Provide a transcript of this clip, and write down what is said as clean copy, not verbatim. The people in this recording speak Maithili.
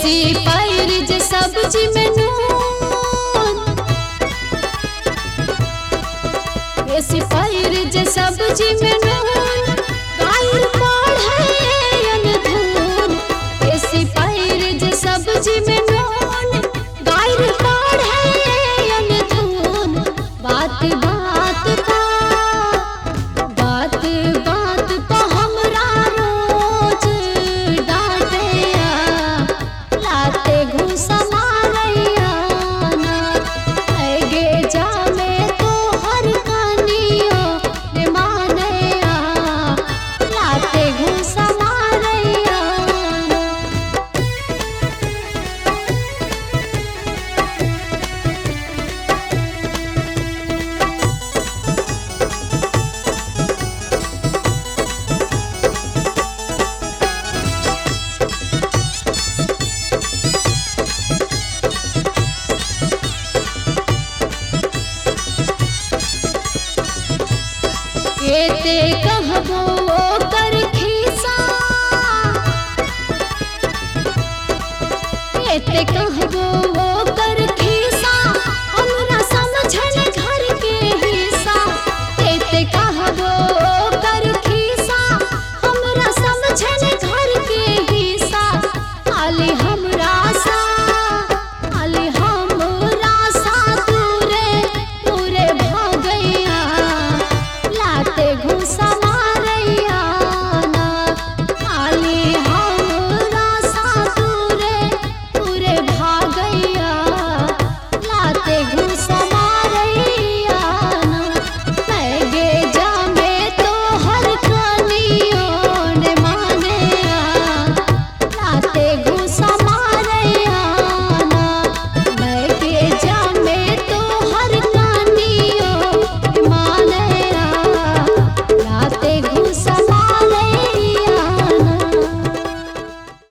बेसी पायर जे सब्जी में नून, बेसी पायर जे सब्जी में नून, गायर पढ़े अनधुन। बेसी पायर जे सब्जी में नून, गायर पढ़े अनधुन। बात बात पा, बात बात पा हमरा रोज डांटैया, लाते घूसा मारैया ना। ऐगे जामे तोहर कनियो ने मानैया, लाते घूसा मारैया ना। एते कहबो ओकर खिस्सा, एते कहबो